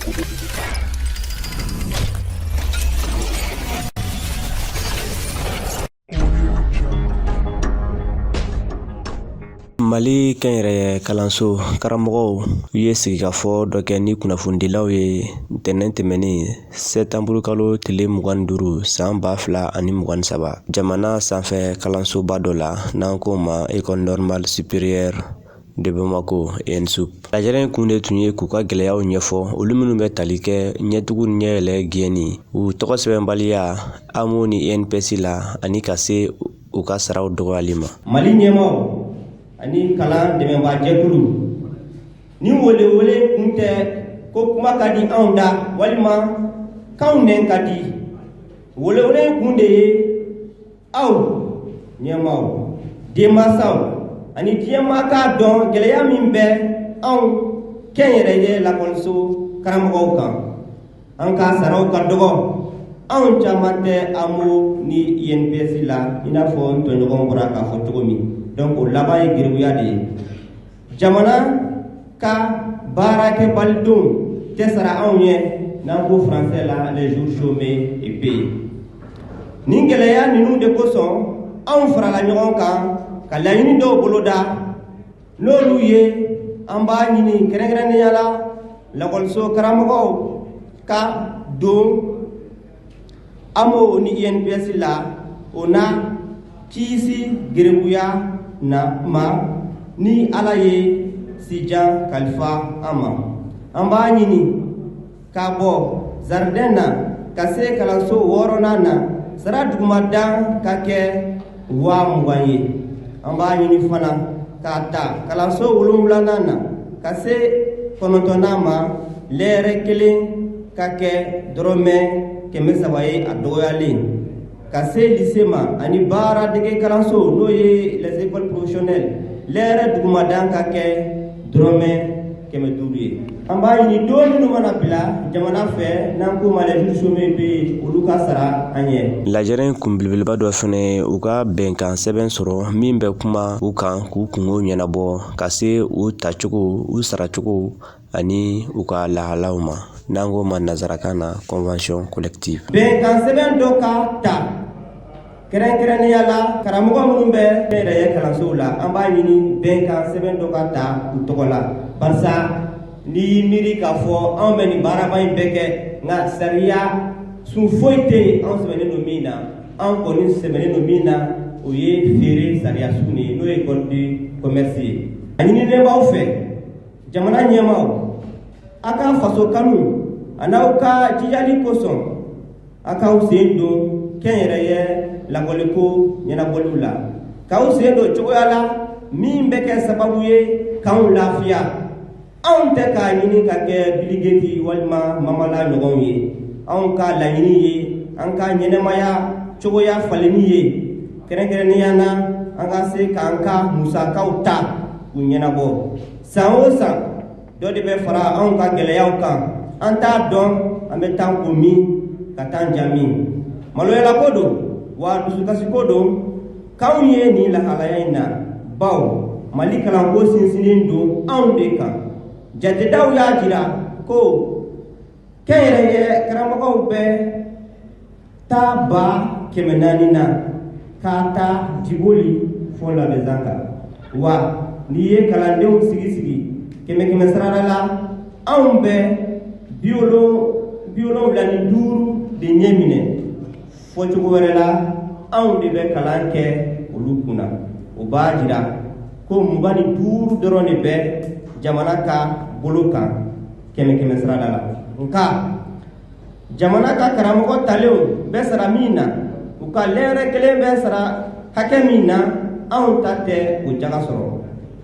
Mali kɛnyɛrɛye kalanso karamɔgɔw u ye sigikafɔ dɔ kɛ ni kunnafonidilaw ye ntɛnɛn tɛmɛnen sɛtanburukalo tile 25 san 2023 jamana sanfɛ kalansoba dɔ la n'an k'o ma École normale supérieure de Bamako ENSUP. Lajɛrɛ in kun de tun ye k'u ka gɛlɛyaw ɲɛfɔ olu minnu bɛ tali kɛ ɲɛtugu ni ɲɛyɛlɛ gɛnni u tɔgɔ sɛbɛnbaliya AMO ni INPS la ani ka se u ka saraw dɔgɔyali ma. Mali ɲɛmaaw ani kalan dɛmɛbaajɛkulu nin welewele kun tɛ ko kuma ka di anw da walima k'anw nɛn ka di welewele kun de ye aw ɲɛmaaw denmansaw ani diɲɛmaa k'a dɔn gɛlɛya min bɛ anw kɛnyɛrɛye lakɔliso karamɔgɔw kan an ka saraw ka dɔgɔ anw caman tɛ AMO ni INPS la i n'a fɔ n tɔɲɔgɔn bɔra k'a fɔ cogo min donc o laban ye geribuya de ye jamana ka baarakɛbalidon tɛ sara anw ye n'an ko français la les jours chômés et payés nin gɛlɛya ninnu de kosɔn anw farala ɲɔgɔn kan ka laɲini dɔw boloda n'olu ye an b'a ɲini kɛrɛnkɛrɛnnenya la lakɔliso karamɔgɔw ka don AMO ni INPS la o na kisi gerebuya na ma ni ala ye sijan kalifa an ma an b'a ɲini k'a bɔ jardin na ka se kalanso wɔɔrɔnan na sara dugumadan ka kɛ 20,000 ye an b'a ɲini fana k'a ta kalanso wolonwulanan na ka se kɔnɔntɔnnan ma lɛrɛ kelen ka kɛ dɔrɔmɛ 300 ye a dɔgɔyalen ka se lycée ma ani baaradege kalanso n'o ye les écoles professionnelles lɛrɛ dugumadan ka kɛ dɔrɔmɛ 500 ye an b'a ɲini don minnu mana bila jamana fɛ n'an k'o ma les jours chômés payés olu ka sara an ye. Lajɛrɛ in kun belebeleba dɔ fɛnɛ ye u ka bɛnkan sɛbɛn sɔrɔ min bɛ kuma u kan k'u kungo ɲɛnabɔ ka se u tacogo u saracogo ani u ka lahalaw ma n'an k'o ma nansarakan na convention collective. Bɛnkan sɛbɛn dɔ ka ta kɛrɛnkɛrɛnnenya la karamɔgɔ minnu bɛ kɛnyɛrɛye kalansow la an b'a ɲini bɛnkan sɛbɛn dɔ ka ta u tɔgɔ la barisa n'i y'i miiri k'a fɔ anw bɛ nin baaraba in bɛɛ kɛ nka sariya sun foyi tɛ yen anw sɛbɛnnen don min na anw kɔni sɛbɛnnen don min na o ye feere sariya sun de ye n'o ye code de commerce ye a ɲininen b'aw fɛ jamana ɲɛmaaw a ka faso kanu an'aw ka jijali kosɔn a k'aw sen don kɛnyɛrɛye lakɔliko ɲɛnabɔliw la k'aw sen don cogoya la min bɛ kɛ sababu ye k'anw lafiya anw tɛ k'a ɲini ka kɛ Bill Gates walima Mamala ɲɔgɔnw ye anw ka laɲini ye an ka ɲɛnɛmaya cogoya falenni ye kɛrɛnkɛrɛnnenya na an ka se k'an ka musakaw ta k'u ɲɛnabɔ san o san dɔ de bɛ fara anw ka gɛlɛyaw kan an t'a dɔn an bɛ taa ko min ka taa ja min maloyalako don wa dusukasiko don k'anw ye nin lahalaya in na bawo mali kalanko sinsinnen don anw de kan jatedaw y'a jira ko kɛnyɛrɛye karamɔgɔw bɛ taa 400,000 na k'a ta Diboli fɔ Labezanga wa n'i ye kalandenw sigi sigi kɛmɛ kɛmɛ sarada la anw bɛ 75 de ɲɛ minɛ fɔcogo wɛrɛ la anw de bɛ kalan kɛ olu kunna o b'a jira ko 25 dɔrɔn de bɛ jamana ka bolo kan kɛmɛ kɛmɛ sarada la nka jamana ka karamɔgɔ talenw bɛ sara min na u ka lɛrɛ kelen bɛ sara hakɛ min na anw ta tɛ o jaga sɔrɔ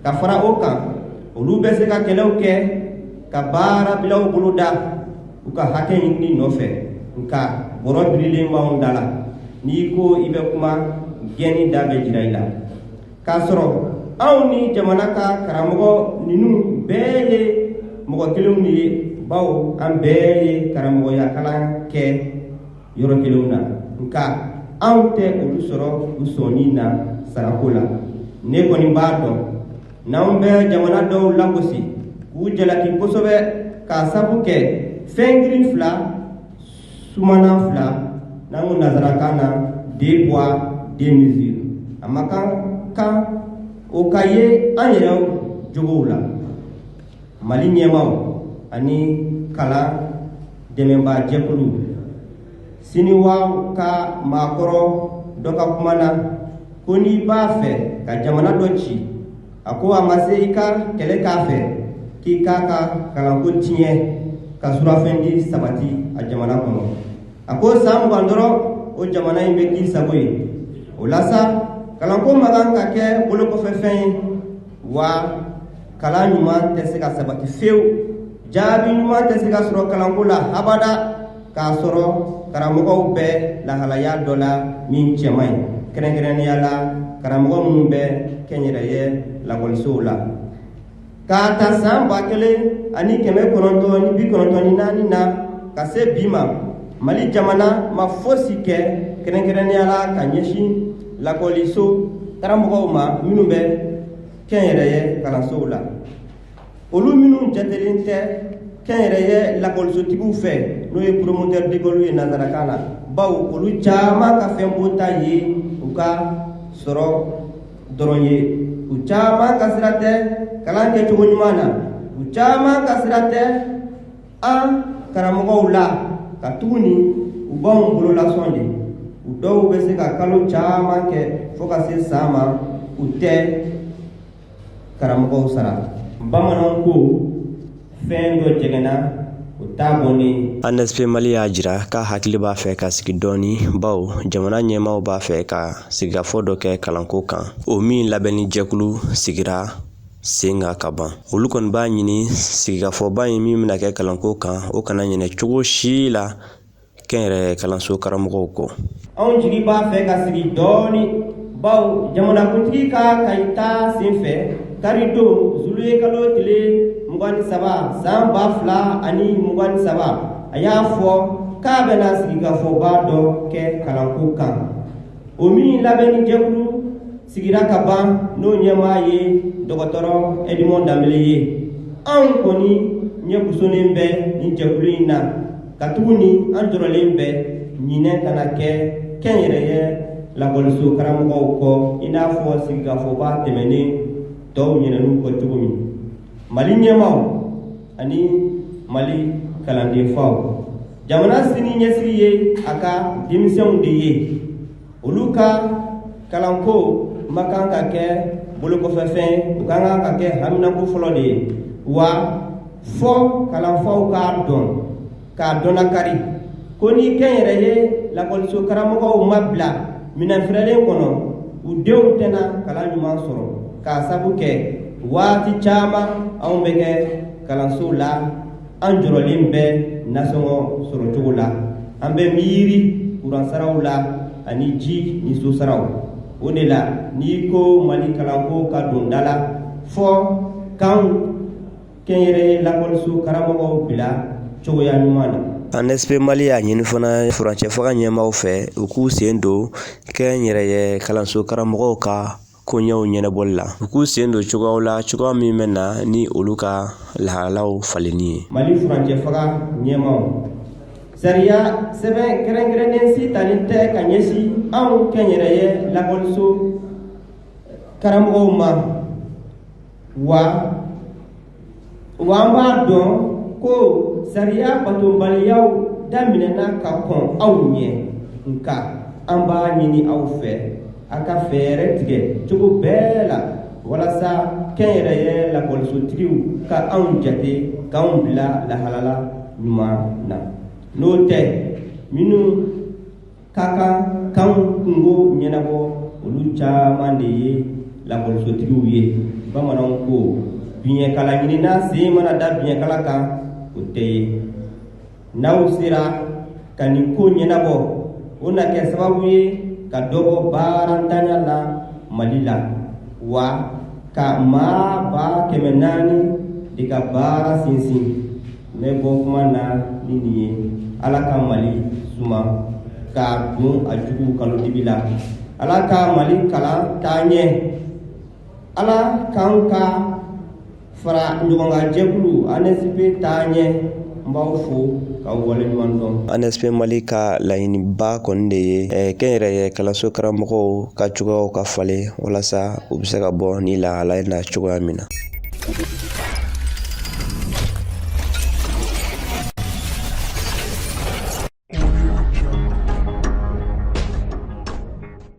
ka fara o kan olu bɛ se ka kɛlɛw kɛ ka baarabilaw boloda u ka hakɛ ɲinini nɔfɛ nka bɔrɔ birilen b'anw da la n'i ko i bɛ kuma gɛnni da bɛ jira i la k'a sɔrɔ anw ni jamana ka karamɔgɔ ninnu bɛɛ ye mɔgɔ kelenw de ye bawo an bɛɛ ye karamɔgɔya kalan kɛ yɔrɔ kelenw na nka anw tɛ olu sɔrɔ u sɔnni na sarako la ne kɔni b'a dɔn n'anw bɛ jamana dɔw lagosi k'u jalaki kosɛbɛ k'a sabu kɛ fɛn girin fila sumanan fila, n'an ko nansarakan na deux poids deux mesures. A ma kan kan o ka ye an yɛrɛ jogow la. Mali ɲɛmaaw ani kalan dɛmɛbaa jɛkulu siniwaw ka maakɔrɔ dɔ ka kuma na ko n'i b'a fɛ ka jamana dɔ ci, a ko a ma se i ka kɛlɛ k'a fɛ, k'i k'a ka kalanko tiɲɛ ka surafɛndi sabati a jamana kɔnɔ. A ko san 20 dɔrɔn, o jamana in bɛ k'i sago ye. O la sa, kalanko ma kan ka kɛ bolokɔfɛfɛn ye wa. Kalan ɲuman tɛ se ka sabati fewu, jaabi ɲuman tɛ se ka sɔrɔ kalanko la habada k'a sɔrɔ karamɔgɔw bɛ lahalaya dɔ la min cɛ man ɲi, kɛrɛnkɛrɛnnenya la karamɔgɔ minnu bɛ kɛnyɛrɛye lakɔlisow la. K'a ta san 1994 na ka se bi ma, Mali jamana ma fosi kɛ, kɛrɛnkɛrɛnnenya la ka ɲɛsin lakɔliso karamɔgɔw ma minnu bɛ kɛnyɛrɛye kalansow la, olu minnu jatelen tɛ kɛnyɛrɛye lakɔlisotigiw fɛ, n'o ye promoteur d'école ye nansarakan na, bawo olu caman ka fɛnbonta ye u ka sɔrɔ dɔrɔn ye. U caman ka sira tɛ kalan kɛcogo ɲuman na, u caman ka sira tɛ an karamɔgɔw la, ka tuguni u b'anw bololasɔn de. U dɔw bɛ se ka kalo caman kɛ fo ka se san ma, u tɛ karamɔgɔw sara. Bamananw ko fɛn dɔ jɛgɛnna, o t'a bɔnnen. ANSP Mali y'a jira k'a hakili b'a fɛ ka sigi dɔɔni, bawo jamana ɲɛmaaw b'a fɛ ka sigikafɔ dɔ kɛ kalanko kan, o min labɛnni jɛkulu sigira sen kan ka ban. Olu kɔni b'a ɲini sigikafɔba in min bɛna kɛ kalanko kan, o kana ɲinɛ cogo si la kɛnyɛrɛ kalanso karamɔgɔw kɔ. Anw jigi b'a fɛ ka sigi dɔɔni, bawo jamanakuntigi ka Kayita senfɛ, karidon zuluye kalo tile 23 san 2023, a y'a fɔ k'a bɛna sigikafɔba dɔ kɛ kalanko kan, o min labɛnni jɛkulu sigira ka ban, n'o ɲɛmaa ye dɔgɔtɔrɔ Edmond Danbele ye. Anw kɔni ɲɛ kusonnen bɛ nin jɛkulu in na, ka tuguni an jɔrɔlen bɛ ɲinɛ kana kɛ kɛnyɛrɛye lakɔliso karamɔgɔw kɔ, i n'a fɔ sigikafɔba tɛmɛnen tɔw ɲinɛn'u kɔ cogo min. Mali ɲɛmaaw ani Mali kalandenfaw, jamana sini ɲɛsigi ye a ka denmisɛnw de ye. Olu ka kalanko ma kan ka kɛ bolokɔfɛfɛn, u ka kan ka kɛ haminanko fɔlɔ de ye wa. Fɔ kalanfaw k'a dɔn k'a dɔnnakari ko ni kɛnyɛrɛye lakɔliso karamɔgɔw ma bila minɛn fɛrɛlen kɔnɔ, u denw tɛna kalan ɲuman sɔrɔ, k'a sabu kɛ waati caman anw bɛ kɛ kalansow la, an jɔrɔlen bɛ nasɔngɔ sɔrɔ cogo la, an bɛ miiri kuransaraw la ani ji ni sosaraw. O de la, n'i ko Mali kalanko ka don da la, fɔ k'anw kɛnyɛrɛye lakɔliso karamɔgɔw bila cogoya ɲuman na. ANSP Mali y'a ɲini fana furancɛ fanga ɲɛmaaw fɛ, u k'u sen don kɛnyɛrɛye kalanso karamɔgɔw ka koɲɛw ɲɛnabɔli la, u k'u sen don cogoyaw la, cogoya min bɛ na ni olu ka lahalaw falenni ye. Mali furancɛ fanga ɲɛmaaw, sariya sɛbɛn kɛrɛnkɛrɛnnen si talen tɛ ka ɲɛsin anw kɛnyɛrɛye lakɔliso karamɔgɔw ma wa. Wa an b'a dɔn ko sariya batobaliyaw daminɛna ka kɔn aw ɲɛ, nka an b'a ɲini aw fɛ, a ka fɛɛrɛ tigɛ cogo bɛɛ la walasa kɛnyɛrɛye lakɔlisotigiw ka anw jate, k'anw bila lahalala ɲuman na. N'o tɛ, minnu ka kan k'anw kungo ɲɛnabɔ, olu caman de ye lakɔlisotigiw ye. Bamananw ko biɲɛkala ɲinina sen mana da biɲɛkala kan, o tɛ ye. N'aw sera ka nin ko ɲɛnabɔ, o na kɛ sababu ye ka dɔ bɔ baarantanya la Mali la wa, ka maa 400,000 de ka baara sinsin. N bɛ bɔ kuma na ni nin ye. Ala ka Mali suma k'a don a juguw kalo dibi la. Ala ka Mali kalan taa ɲɛ. Ala k'an ka Fara ɲɔgɔnkan jɛkulu ANSP taaɲɛ, n b'aw fo k'aw waleɲuman dɔn. ANSP Mali ka laɲiniba kɔni de ye kɛnyɛrɛye kalanso karamɔgɔw ka cogoyaw ka falen walasa u bɛ se ka bɔ ni lahala in na cogoya min na.